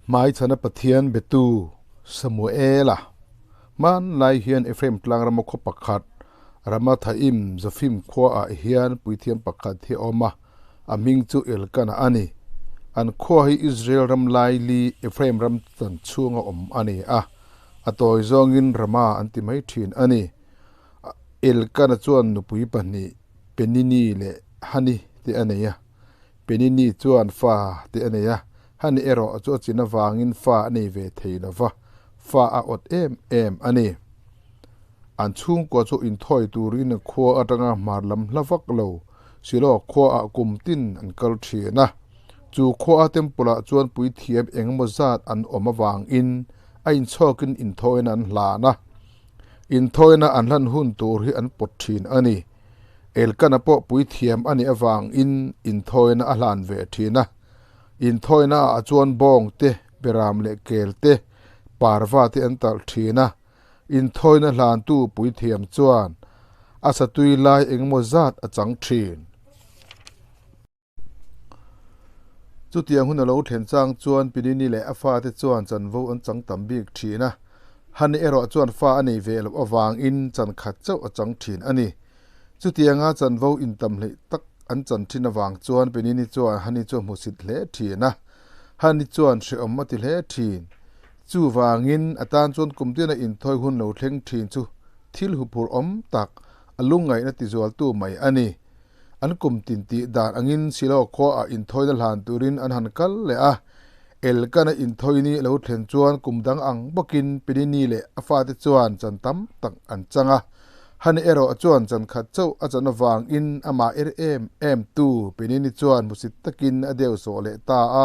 Hmaichhana Pathian betu Samuela hmanlai hian Ephraim tlangrama khaw pakhat Ramathaim Zophim khuaah hian puithiam pakhat hi a awm a, a hming chu Elkana a ni. An khua hi Israel ram laili Ephraim ram chan chhunga awm a ni a, a tawi zawngin Rama an ti mai thin a ni. Elkana chuan nupui pahnih Penini leh Hani te a nei a. Penini chuan fa te a nei a, Hani erawh chu a chin avangin fa a nei ve thei lo va, fa a awt em em a ni. An chhungkua chu inthawi turin khua atanga hmar lam hla vak lo, Shiloh khuaah kum tin an kal thin a. Chu khua temple ah chuan puithiam engemaw zat an awm avangin a inchhawkin inthawina an hlan a. Inthawina an hlan hun tur hi an pawt thin a ni. Elkana pawh puithiam a nih avangin inthawina a hlan ve thin a. Inthawina ah chuan bawng te, beram leh kel te, parva te an talh thin a. Inthawina hlantu puithiam chuan a satui lai engemaw zat a chang thin. Chutiang hun a lo thlen chang chuan Pinini leh a fate chuan chanvo an chang tam bik thin a, Hani erawh chuan fa a nei ve loh avangin chan khat chauh a chang thin a ni. Chutianga chanvo intam hleih tak an chan thin avang chuan Pinini chuan Hani chu a hmusit hle thin a, Hani chuan hrehawm a ti hle thin. Chuvangin a tan chuan kum tina inthawi hun lo thleng thin chu thil huphurh awm tak, a lungngaihna tizualtu mai a ni. An kum tin tih dan angin Shiloh khuaah inthawina hlan turin an han kal leh a. Elkana inthawini lo thlen chuan kum dang ang bawkin Penini leh a fate chuan chan tam tak an chang a. Hani erawh chuan chan khat chauh a chan avangin amah er em em tu Penini chuan hmusit takin a deu sawh leh ta a.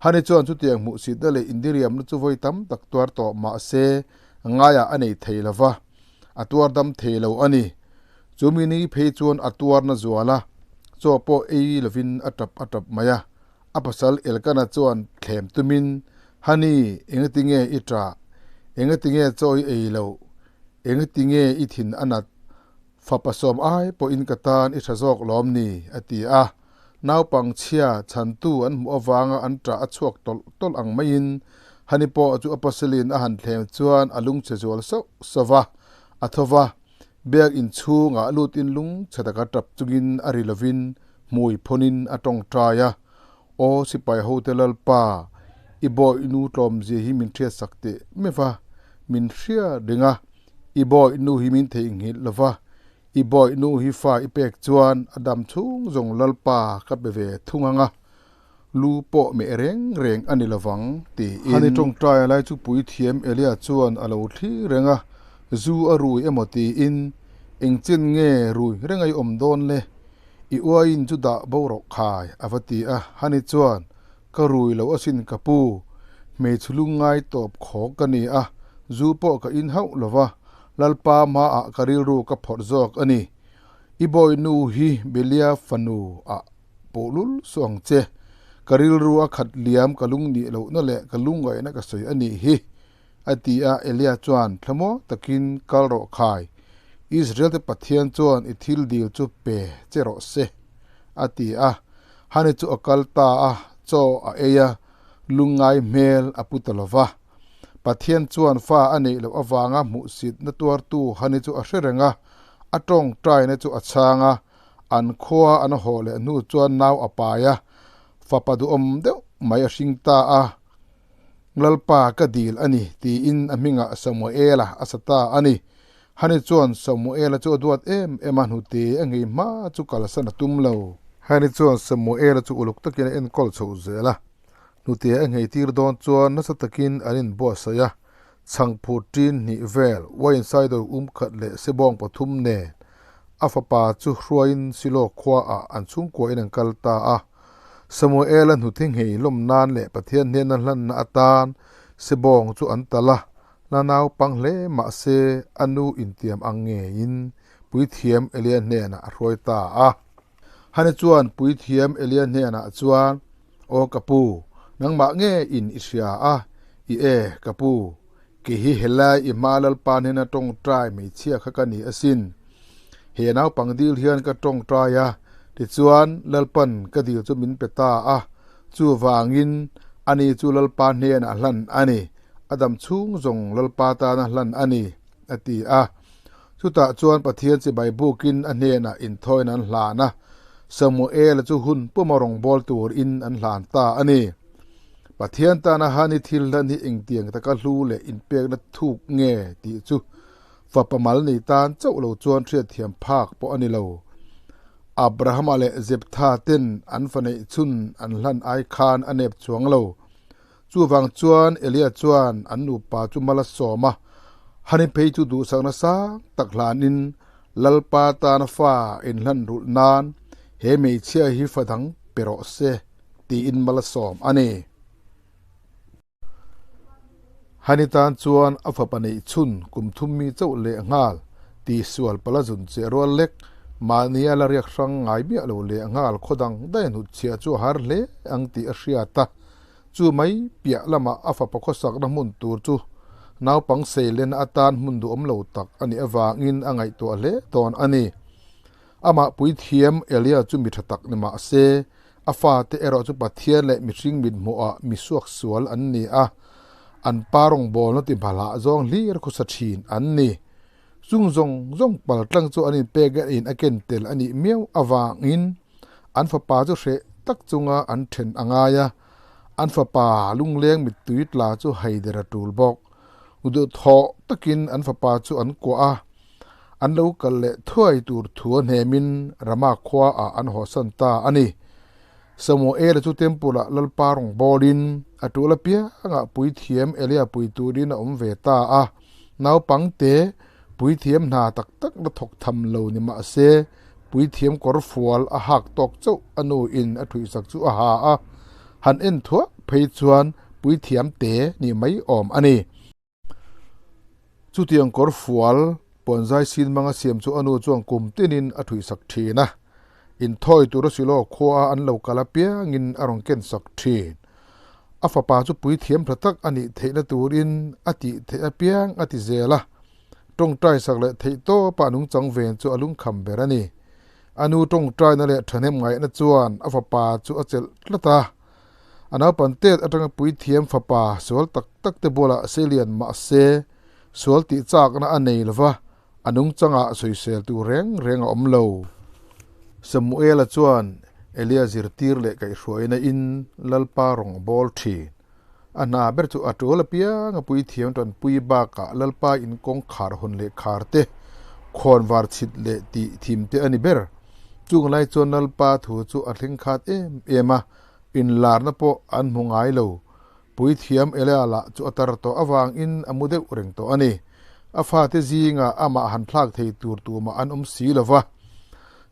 Hani chuan chutiang hmuhsitna leh indiriamna chu vawi tam tak tuar tawh mah se ngaiah a nei thei lo va, a tuar dam thei lo a ni. Chu mi ni phei chuan a tuarna zual a, chaw pawh ei lovin a tap a tap mai a. A pasal Elkana chuan thlem tumin, Honey, engatinge i ṭah? Engatinge chaw i ei loh? Engatinge i thin a nat? Fapa sawm ai pawhin ka tan i ṭha zawk lawm ni? a ti a. Naupang chhia chhantu an hmuh avanga an ṭah a chhuak tawlh tawlh ang maiin Honey pawh chu a pasalin a han thlem chuan a lungchhe zual sauh sauh va, a tho va. Biak inchhungah lut in lung chhe taka tap chungin a ri lovin hmui phawnin a tawngtai a, Aw sipai hote Lalpa, i bawihnu tlawmzia hi min hriatsak teh meuh va, min hria reng a, i bawihnu hi min theihnghilh lo va, i bawihnu hi fa i pek chuan a dam chhung zawng Lalpa ka pe ve thung ang a, lu pawh meh reng reng a ni lovang, tiin. Hani tawngtai a lai chu puithiam Elia chuan a lo thlir reng a, zu a rui emaw tiin, Engchin nge rui reng a i awm dawn le? I uaiin chu dah bo rawh khai, a va ti a. Hani chuan, Ka rui lo asin ka pu, hmeichhe lungngai tawp khawk ka ni a, zu pawh ka in hauh lo va, Lalpa hmaah ka rilru ka phawrh zawk a ni. I bawihnu hi Belia fanu ah pawh lul suh ang che. Ka rilru a khat liam ka lung nih lohna leh ka lungngaihna ka sawi a nih hi, a ti a. Elia chuan thlamaw takin kal rawh khai, Israel te Pathian chuan i thil dil chu pe che rawh se, a ti a. Hani chu a kal ta a, chaw a ei a, lungngai hmel a pu ta lo va. Pathian chuan fa a neih loh avanga hmuhsitna tuartu Hani chu a hre reng a, a tawngtaina chu a chhang a. An khua an haw leh hnu chuan nau a pai a, fapa duhawm deuh mai a hring ta a, Lalpa ka dil a ni tiin a hmingah Samuela a sa ta a ni. Hani chuan Samuela chu a duat em em a, hnute a ngei hma chu kalsan a tum lo. Hani chuan Samuela chu uluk takin a enkawl chhoh zel a, hnute a nghei tir dawn chuan nasa takin an inbuatsaih a, Chhangphut ṭin hnih vel, wine cider um khat leh sebawng pathum nen a fapa chu hruaiin Silo khuaah an chhungkuain an kal ta a. Samuela hnute nghei lawm nan leh Pathian hnena hlanna atan sebawng chu an talh a, la naupang hle mah se a nu intiam ang ngeiin puithiam Elia hnenah a hruai ta a. Hani chuan puithiam Elia hnenah chuan, Aw ka pu, nangmah nge in i hria a? I e, ka pu, kei hi helai i hma Lalpa hnena tawngtai hmeichhia kha ka ni asin. He naupang dil hian ka tawngtai a, tichuan Lalpan ka dil chu min pe ta a, chuvangin Ani chu Lalpa hnenah hlan a ni, a dam chhung zawng Lalpa tana hlan a ni, a ti a. Chutah chuan Pathian chibai bukin a hnenah inthawina an hlan a, Samuela chu hun puma rawngbâwl turin an hlan ta a ni. Pathian tana Hani thil hlan hi engtiang taka hlu leh inpekna thuk nge tih chu fapa mal nei tan chauh lo chuan hriatthiam phak pawh a ni lo. Abrahama leh Jeptha ten an fa neih chhun an hlan ai khan a nep chuang lo. Chuvang chuan Elia chuan an nupa chu mal a sawm a, Hani phei chu duhsakna sang tak hlanin Lalpa tana fa inhlan rulh nan he hmeichhia hi fa dang pe rawh se tiin mal a sawm a ni. Hani tan chuan a fapa neih chhun kum thum mi chauh leh nghal tihsual pala zun che rual lek mahnia la riak hrang ngai miah lo leh nghal khaw dang daih hnut chhiah chu a har hle ang tih a hriat a. Chu mai piah lamah a fapa khawsakna hmun tur chu naupang seilenna atan hmun duhawm lo tak a nih avangin a ngaihtuah hle dawn a ni. Amah puithiam Elia chu mi tha tak ni mah se, a fate erawh chu Pathian leh mihring mithmuhah mi suaksual an ni a, an pa rawngbawlna ti hmalhah zawng hlir khawsa thin an ni. Chung zawng zawng paltlang chu an inpek a in a ken tel a nih miau avangin an fapa chu hreh tak chunga an then a ngai a, an fapa lungleng mittui tla chu haider a tul bawk. Duhthawh takin an fapa chu an kuah a, an lo kal leh thuai tur thu a hnemin Rama khua ah an hawhsan ta a ni. Samuela chu temple ah Lalpa rawn bawlin a tul apiangah puithiam Elia pui turin a awm ve ta a. Naupangte puithiam hna tak tak la thawk tham lo ni mah se, puithiam kawr fual a hak tawk chauh a nu in a thuihsak chu a ha a, han en thuah phei chuan puithiam te nih mai awm a ni. Chutiang kawr fual puanzai sin hmanga siam chu a nu chuan kum tinin a thuihsak thin a, inthawi tura Silo khua an lo kal apiangin a rawn kensak thin. A fapa chu puithiam tha tak a nih theihna turin a tih theih apiang a ti zel a, tawngtai sak leh theih tawpah nungchang ven chu a lungkham ber a ni. A nu tawngtaina leh thahnem ngaihna chuan a fapa chu a chelh tlat a, a naupan tet atanga puithiam fapa sual tak tak te bulah seilian mah se sual tih chakna a nei lova, A nungchangah sawisel tur reng reng a awm lo. Samuela chuan Elia zirtir leh kaihhruaina in Lalpa rawn a bawl thin. A hna ber chu a tul apiang a puithiam tanpui bakah Lalpa in kawngkhar hawn leh khar te, khawnvar chhit leh tih thim te a ni ber. Chung lai chuan Lalpa thu chu a thleng khat em em a, inlarna pawh an hmu ngai lo. Puithiam Elia lah chu a tar tawh avangin a mu deuh reng tawh a ni. A fate zingah amah han thlak thei tur tumah an awm si lo va.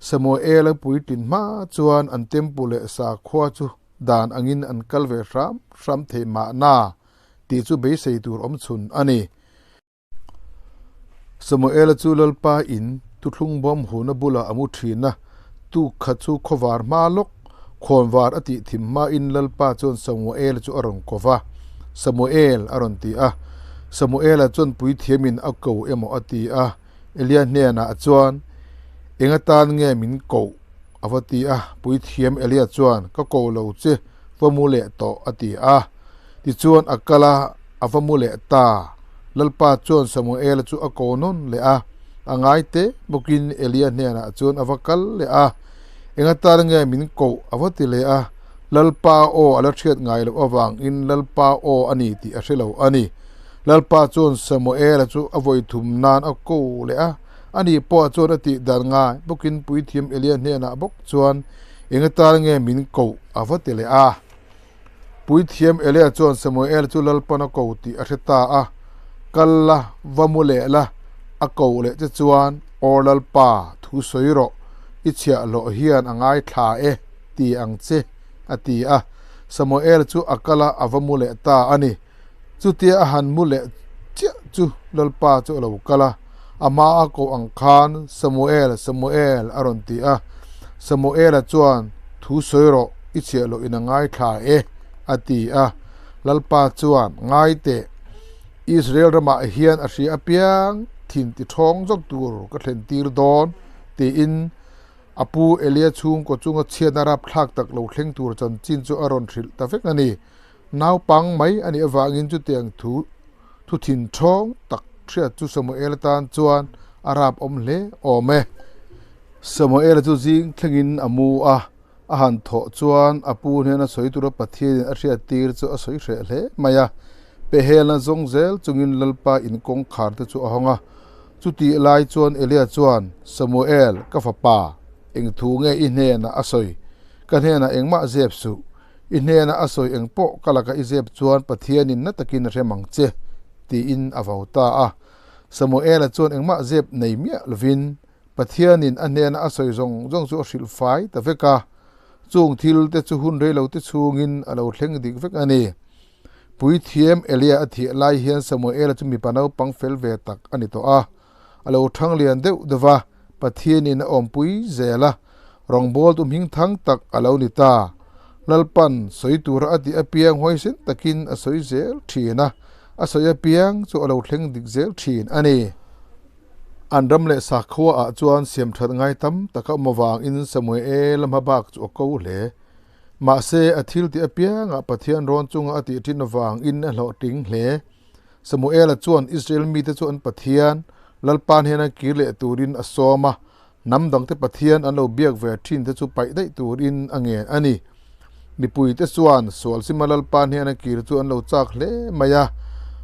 Samuela puitlin hma chuan an temple leh sakhua chu dan angin an kal ve hram hram thei mahna tih chu beisei tur awm chhun a ni. Samuela chu Lalpa in thuthlung bawm huna bulah a mu thin a, tuk khat chu khawvar hma lawk, khawnvar a tih thim hmain Lalpa chuan Samuela chu a rawn ko va, Samuel a rawn ti a. Samuela chuan puithiamin a ko emaw a ti a, Elia hnenah chuan, Eng atan nge min koh? a va ti a, puithiam Elia chuan, Ka ko lo che, va mu leh tawh a ti a. Tichuan a kal a, a va mu leh ta. Lalpa chuan Samuela chu a ko nawn leh a, a ngai te bawkin Elia hnenah chuan a va kal leh a. Eng atan nge min koh a va ti leh a, Lalpa aw a la hriat ngai loh avangin Lalpa aw a ni tih a hre lo a ni. Lalpa chuan Samuela chu a vawi thum nan a ko leh a, ani pawh chuan a tih dan ngai bawkin puithiam Elia hnenah bawk chuan eng atan nge min koh a va ti leh a. Puithiam Elia chuan Samuel chu Lalpan a ko tih a hre ta a, Kal la, va mu leh la, a ko leh che chuan, Aw Lalpa, thu sawi rawh, i chhiahhlawh hian a ngaithla e, ti ang che, a ti a. Samuel chu a kal a, a va mu leh ta a ni. Chutia a han mu leh chiah chu Lalpa chu a lo kal a, a hma a koh ang khan, Samuel, Samuel, a rawn ti a. Samuela chuan, Thu sawi rawh, i chhiah loh in a ngaithla e, a ti a. Lalpa chuan, Ngai teh, Israel ramah hian a hria apiang thin ti ṭhawng zawk tur ka thlen tir dawn, tiin a pu Elia chhungkaw chunga chhiatna rapthlak tak lo thleng tur chanchin chu a rawn hrilh ta vek a ni. Naupang mai a nih avangin chutiang thu thu thin ṭhawng tak hriat chu Samuela tan chuan a rap awm hle awm e. Samuela chu zing thlengin a mu a, a han thawh chuan a pu hnena sawi tura Pathianin a hriat tir chu a sawi hreh hle mai a. Pehelna zawng zel chungin Lalpa in kawngkhar te chu a hawng a. Chutih lai chuan Elia chuan, Samuel, ka fapa, eng thu nge i hnenah a sawi? Ka hnenah engmah zep suh. I hnena a sawi eng pawh ka laka i zep chuan Pathianin na takin a hrem ang che, tiin a vau ta a. Samuela chuan engmah zep nei miah lovin Pathianin a hnena a sawi zawng zawng chu a hrilh fai ta vek a. Chung thil te chu hun rei lo te chhungin a lo thleng dik vek a ni. Puithiam Elia a thiah lai hian Samuela chu mipa naupang fel ve tak a ni tawh a. A lo thang lian deuh deuh va, Pathianin a awmpui zel a, rawngbawltu hming thang tak a lo ni ta. Lalpan sawi tura a tih apiang huaisen takin a sawi zel thin a, a sawi apiang chu a lo thleng dik zel thin a ni. An ram leh sakhua ah chuan siamthat ngai tam tak a awm avangin Samuel-a hma bak chu a ko hle. Mahse, a thil tih apiangah Pathian rawn chunga a tih thin avangin a hlawhtling hle. Samuela chuan Israel mite chu an Pathian, Lalpa hnena kir leh turin a sawm a, hnam dangte Pathian an lo biak ve thin te chu paih daih turin a ngen a ni. Mipuite chuan sual sima Lalpa hnena kir chu an lo chak hle mai a,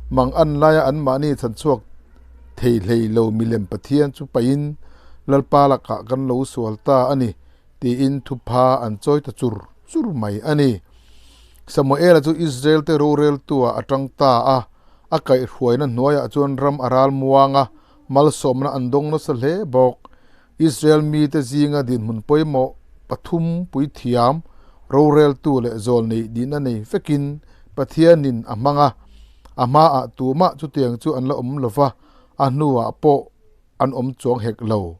mang an laia anmahni chhanchhuak thei hlei lo milem Pathian chu paihin Lalpa lakah kan lo sual ta a ni tiin thupha an chawi ta chur chur mai a ni. Samuela chu Israel-te roreltuah a tang ta a, a kaihhruaina hnuaiah chuan ram a ral muang a, malsawmna an dawng nasa hle bawk. Israel mite zinga dinhmun pawimawh pathum puithiam, roreltu leh zawlnei dihna nei vekin Pathianin a hmang a, a hmaah tumah chutiang chu an la awm lo va, a hnuah pawh an awm chuang hek lo.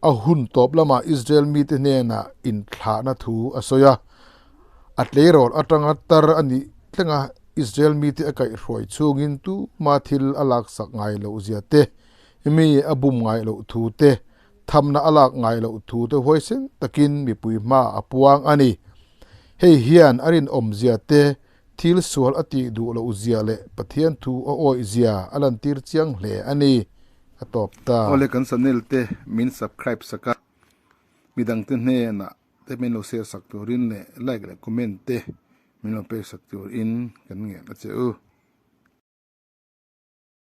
A hun tawp lamah Israel mite hnenah inthlahna thu a sawi a. A tleirawl atanga tar a nih thlenga Israel mite a kaihhruai chhungin tuma thil a laksak ngai loh zia te, mi a bum ngai loh thu te, thamna a lak ngai loh thu te huaisen takin mipui hmaah a puang a ni. Hei hian a rinawm zia te, Thil sual a tih duh loh zia leh Pathian thu a awih zia a lantir chiang hle a ni, a tawp ta. Awle kan channel te min subscribe sak a, midangte hnenah te min lo share sak turin leh like leh comment te min lo pek sak turin kan ngen a che u.